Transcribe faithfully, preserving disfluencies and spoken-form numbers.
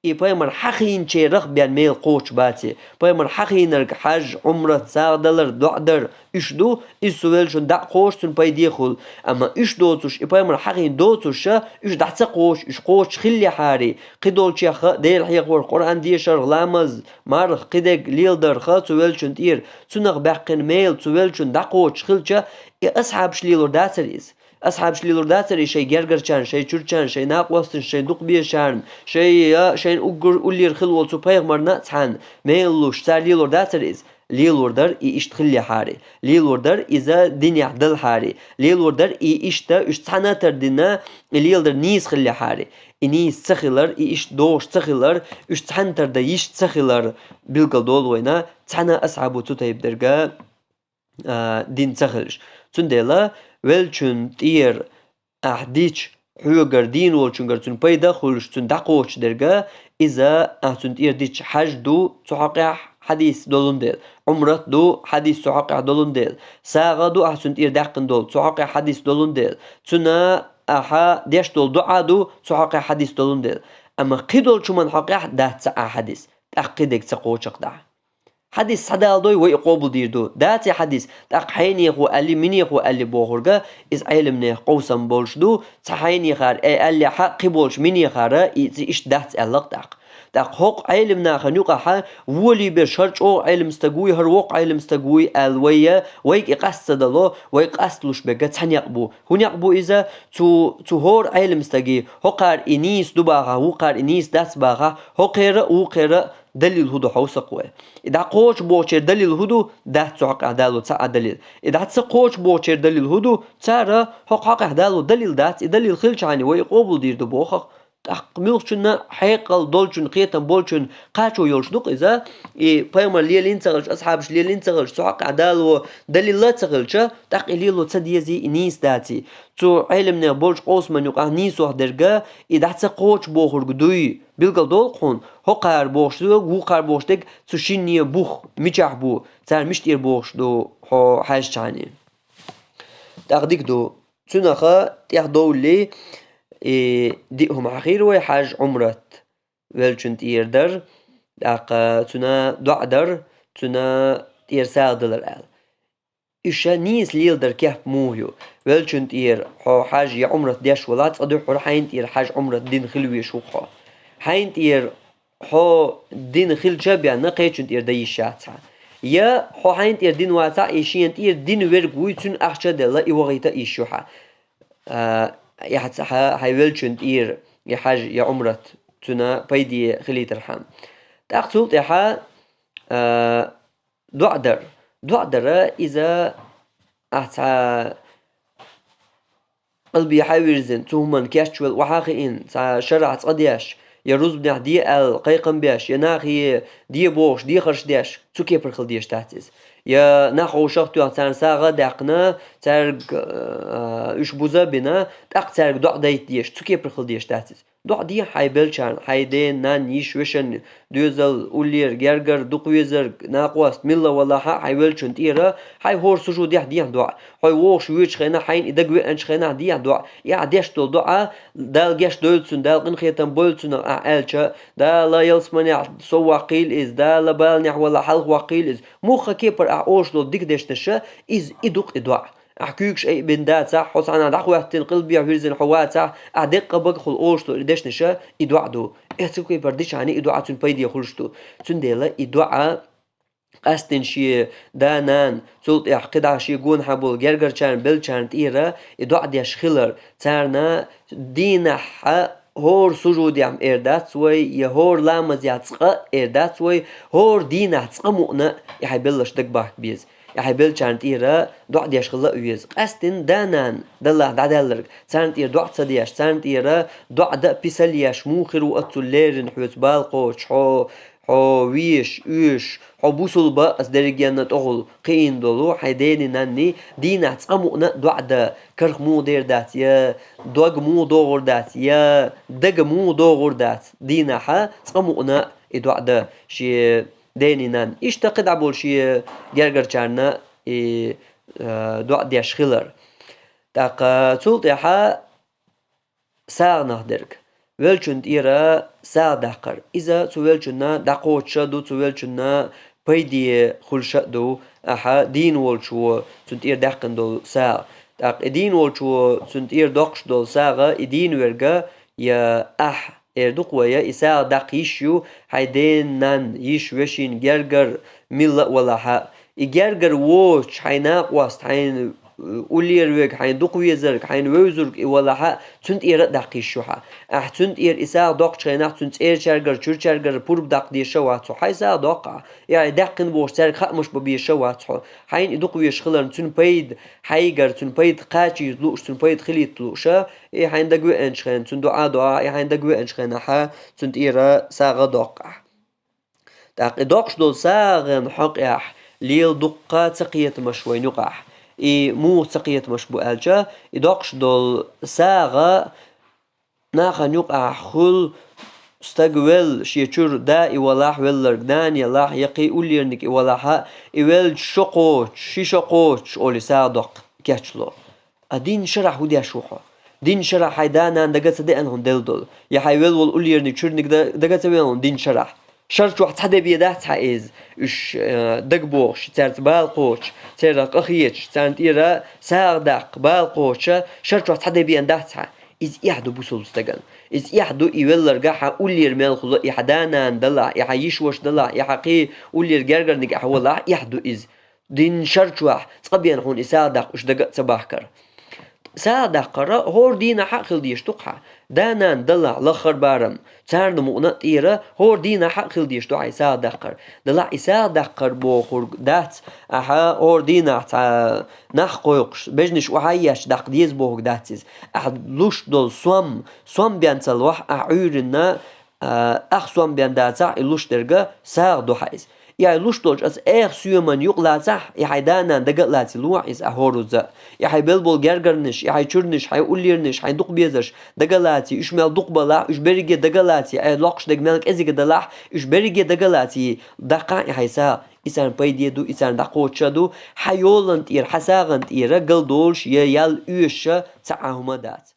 и пайхамар хьахийначарах бен мел кхочуш бац. Пайхамар хьахийнарг хьаж, Ӏумрат, сагӀа далар, доӀа дар, уьш ду, иза цу веллачун дӀа а кхочуш, цунна пайде а хуьлу. Амма уьш доцуш, и пайхамар хьахийна доцуш а, уьш дӀа ца кхочуш, уьш кхочуш хиллехьара, кхидолчех а, Дела хьехорх, Къуръан дешарх, ламаз, марха, кхидерг леладарх а цу веллачун тӀера, цунах баьккхина мел цу веллачун дӀа кхочуш хилча, и асхьабаш лелор дацара иза. Асхьабаш лелор дацара и шайн гергарчарна, шайн чуьрачарна, шайн накъосташна, шайн дукхабезачарна, шайн, я, шайна уггар уллера хила волу цу пайхамарна а цхьаьна мел луш, цара лелор дацара иза. Лелор дара и иштта хиллехьара. Лелор дара иза динехь далахьара. Лелор дара и иштта уьш цхьаьна а тардина, и леладар нийса хиллехьара. И нийса ца хилар, и иштта догӀуш ца хилар, уьш цхьаьна тардан йиш ца хилар, билгал долу вайна, цхьана а асхьабо цу тайпа дерг а, дина ца хилча. Цундела веллачун тӀера ахь дича, хьоьгара дийна волчуьнгара цунна пайда а хуьлуш, цунна дӀакхочуш дерг а, иза ахь цунна тӀера дича хьаж ду, цу хьокъехь хьадис долун дела, Ӏумрат ду, хьадис цу хьокъехь долун дела, сагӀа ду ахь цунна тӀера даьккхина долу, цу хьокъехь хьадис долун дела, цунна ахьа деш долу доӀа ду, цу хьокъехь хьадис долун дела. Амма кхидолчу хӀуманна хьокъехь дац цхьа а хьадис, тӀаккха кхидерг ца кхочу-кх дӀа. Хьадис схьадалдой, вай и къобалдийр ду. Дац и хьадис, тӀаккха хьенехо аьлли, минехо аьлли бохург а, иза Ӏеламнехан къовсам болуш ду, цхьа хьенехара э аьллехь а, кхин болчу минехара и, иза иштта дац аьлла-кх тӀаккха. ТӀаккха хӀокху Ӏеламнахана юкъахь а, волий берш хӀара чӀогӀа Ӏелам стаг вуй, хӀара воккха Ӏелам стаг вуй аьлла вай, вайга и къаста ца дало, вай къасталуш берг а цхьа некъ бу. ХӀун некъ бу иза? Цу, цу хӀора Ӏелам стаге, хӀокхара и нийса ду бахахь, вукхара и нийса дац бахахь, хӀокхеран а, вукхеран а далил хӀун ду хьовса-кх вай. И дӀакхочу бохучеран далил хӀун ду? Дац цу хьокъехь дало цхьа а далил. И дӀа ца кхочу бохучеран далил хӀун ду? Цара хӀокху хьокъехь дало далил дац, и далил хилчахьана вай и къобалдийр ду боху-кх. ТӀаккха муьлххачунна хьекъал долчунна, кхетам болчунна кхачо йолуш ду-кх иза, и пайхамар лелийна ца хилча, асхьабаш лелийна ца хилча, цу хьокъехь дало далил а ца хилча, тӀаккха и лело ца дезий, и нийса даций. Цу Ӏеламнехан болчу къовсаман юкъахь нийсох дерг а, и дӀа ца кхочу бохург дуй, билгал долу-кх хьуна, хӀокхара бохуш дерг, вукхара бохуш дерг цу шинне бух мичахь бу, цара мича тӀера бохуш ду хьо хьаьжчахьана. ТӀаккха дика ду, цуьнах тӀехдовллий, и диъ хӀума хьахийра вай: хьаж, Ӏумрат, веллачун тӀера дар, тӀаккха цуьнан доӀа дар, цуьнан тӀера сагӀа далар аьлла. Уьш нийса леладар кеп муха ю? Веллачун тӀера хьо хьаж я Ӏумрат деш валахь, цкъа дуьххьара хьайна тӀера хьаж, Ӏумрат дина хила везаш ву-кх хьо. Хьайна тӀера хьо дина хилча а бен, кхечун тӀера дан йиш яц хьан. Я хьо хьайна тӀера дина вацахь, и шена тӀера дина верг вуй, цуьнан ахча а делла, и вахийта а йиш ю хьан. А, и хьан ца хьа-, хьайн веллачун тӀера и хьаж я Ӏумрат, цуьнан пайде хилийтархьама. ТӀаккха цул тӀаьхьа, а, доӀа дар. ДоӀа дар, иза ахь цхьа къилбехьа вирзина, цу хӀуманна кечвелла охьа а хиъна, цхьа шарахь цкъа деш, я рузбанехь де аьлла кхайкхам беш, я нахе де бохуш дехарш деш, цу кепара хила дезаш дац иза. Я нах вовшах а тоьхна, царна сагӀа а даьккхина, цаьрга, а, уьш буза а бина, тӀаккха цаьрга доӀа дайта дезаш, цу кепара хила дезаш дац иза. ДоӀа де хьайн беллачарна, хьайн ден, нанна, йиша, вешан доьзал, уллера, гергара, дукхавезарг, накъост, милла валахь а, хьайн веллачун тӀера, хьайн хӀора сужудехь дехьа доӀа. Хьо вогӀуш воьдучу хенахь, хьайна и дага веанчу хенахь дехьа доӀа. И ахь деш долу доӀа, Дала гечдойла цунна, Дала къинхетам бойла цунах ахь аьлча, Дала ялсаманехь сов ваккхийла иза, Дала баланехь валахь хьалха ваккхийла иза. Муьлхха кепара ахь олуш долу дика дешнаш, иза и ду-кх и доӀа. Ахь куьйгаш айбина дацахь, хьо цхьанхьа дӀахӀоьттина, къилбехьа вирзина хьо вацахь, ахь деккъа бага хула олуш долу и дешнаш, и доӀа ду. Эхь, цу кепара дичахьана и доӀа цуьнан пайде хуьлуш ду. Цундела и доӀа къаьсттина шен да-нана, цул тӀаьхьа кхидӀа шен гонахьа болу гергарчарна, беллачарна тӀера и доӀа деш хилар, царна дийнахь хӀора сужудехь эр дац вай, я хӀора ламазехь цкъа эр дац вай, хӀора дийнахь цкъа мукъана и хьайн белларш дагабахка беза. И хьайн беллачарна тӀера доӀа деш хила а веза. Къаьсттина да-нана, Даллахь, дӀадаьлларг, царна тӀера доӀа ца деш, царна тӀера доӀа дан а писал еш, муха хир ву оццул леррина хьоьца бала кхочуш, хьо, хьо вешаш, оьшуш, хьо бусулба а, аса дерригенна тӀехула кхиийна долу хьайн дений, нанний, дийнахь цкъа мукъана а доӀа дан, карах муха дер дац, я дог муха догӀур дац, я дага муха догӀур дац, дийнахь цкъа мукъана а и доӀа дан шен дений, нанний. Иштта кхидӀа болу шен гергарчарна и, а, доӀа деш хилар. ТӀаккха цул тӀаьхьа сагӀанах дерг. Велчун тӀера сагӀа даккхар. Иза цу велчунна дӀакхочуш а ду, цу велчунна пайде хуьлуш а ду, ахьа дийна волчо цунна тӀера даьккхина долу сагӀа. ТӀаккха и дийна волчо цунна тӀера доккхуш долу сагӀа, и дийна верг, я ахь, эр ду-кх вай, и сагӀа даккха йиш ю хьайн ден-нанна, йиш, вешин, гергара, милла а валахь а. И гергара воцуш хьайн накъост, хьайн уллера верг, хьайн дукха везарг, хьайн вевзарг и валахь а, цунна тӀера а даккха йиш ю хьан. Ахь цунна тӀера и сагӀа доккхучу хенахь, цуьнан цӀерачаьргара, чуьрачаьргара пурба даккха дезаш а вац хьо, хьайн сагӀа доккху ахь. И хьайн даьккхина бохуш цаьрга хаамаш бан безаш а вац хьо. Хьайна и дукха везаш хиларна, цуьнан пайда хьайгара, цуьнан пайда кхачийта лууш, цуьнан пайда хилийта лууш а, и хьайна дагавеанчу хенахь, цуьнан дуӀа а до ахь, и хьайна дагавеанчу хенахь, цунна тӀера сагӀа доккху ахь. ТӀаккха и доккхуш долу сагӀан хьокъехь лела дуккха цакхетамаш вайна юкъахь. И муха цакхетамаш бу аьлча, и доккхуш долу сагӀа нахана юкъахь хуьлу, стаг велла, шен чуьра да и валахь, велларг нана елахь, я кхин уллерниг и валахь а, и велча шо кхочуш, ши шо кхочуш олий сагӀа доккха кечло. А дийнна шарахь хӀун деш ву хьо? Дийнна шарахь хьайн да-нана дага ца деана хьуна делла долу? Я хьайн велла волу уллерниг, чуьрниг да-, дага ца веана хьуна дийнна шарахь? Шар чохь цхьа де бен дац хьан иза? Уьш, э, дага бохуш, цаьрца бала кхочуш, церах къахеташ, царна тӀера сагӀа даккха, бала кхочуш, шар чохь цхьа де бен дац хьан? Иза эхь ду бусалба стагана. Иза эхь ду и велларг хьан уллера мел хуьлу, и хьан да-нана далахь, и хьан йиш-ваша далахь, и хьан кхин уллера гергарниг ахь валахь, эхь ду иза. Дийнна шар чохь цкъа бен хьуна и сагӀа даккха уьш дага а ца бахкар. СагӀа даккхар хӀора дийнахь а хила дезаш ду-кх хьан. Да-нана далахь лаххара барам, царна мукъана а тӀера хӀора дийнахь а хила дезаш ду хьан и сагӀа даккхар. Далахь и сагӀа даккхар бохург дац, ахьа хӀора дийнахь цхьа нах кхойкхуш, бежнаш охьа а етташ даккха деза бохург дац иза. Ахьа луш долу сом, сом бен ца лохь ахьа Ӏуьйранна, а, ах сом бен дацахь, и луш дерг сагӀа ду хьан иза. И хьайн луш долчу аса эха соьман юкъа лацахь, и хьайн да-нана дага а лаций лохь иза ахьа хӀоразза а. И хьайн белла болу гергарнаш, и хьайн чуьрнаш, хьайн уллернаш, хьайн дукха безарш дага а лаций, уьш мел дукха балахь, уьш берриге дага а лаций, хьайн локхуш дерг мел кӀезига далахь, уьш берриге дага а лаций, даккхахь и хьайн сагӀа. И царна пайде а ду, и царна дӀакхочуш а ду, хьан йолана тӀера, хьан сагӀана тӀера гал долуш я ял оьшуш а цхьа а хӀума а дац.